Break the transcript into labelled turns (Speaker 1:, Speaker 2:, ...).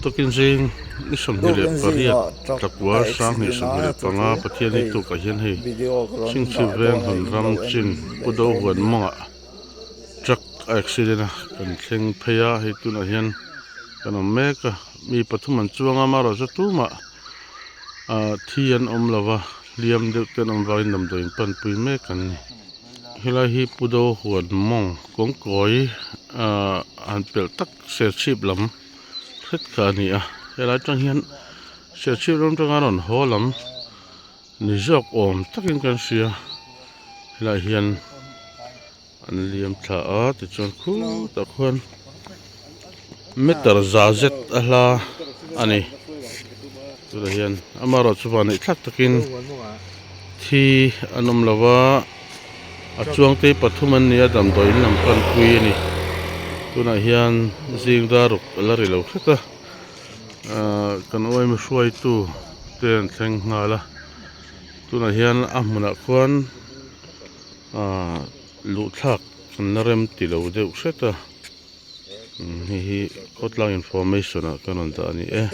Speaker 1: Tukin zing ni 28 tlakua 2025 Pathian ni tukah hian hei Chhingchhip veng hawn ram chin Pu Do huan mawngah truck a accident a kan thleng phei a hei tunah hian kan awm mek a mi pathum an chuang a amaherawhchu tumah ah thi an awm lo va hliam deuh te an awm vangin damdawi in panpui mek an ni. Helai hi Pu Do huan mawng kawngkawi ah han pelh tak Serchhip lam hret kha a ni a helai atang hian Serchhip ram atanga rawn haw lam ni zawk awm takin kan hria helaiah hian an liam thla a tichuan khutah khuan meter za zet a hla a ni tunah hian amaherawhchu van neih thlak takin thi an awm lo va a chuang te pathum an ni a damdawi in lam panpui a ni tunah hian zing dar ruk a la ri lo hret a ahh kan uaimi hruaitu te an thleng nghal a tunah hian a hmunah khuan ahh luh thlak an la rem ti lo deuh hret a hei hi khawtlang information ah ka rawn dah a ni e.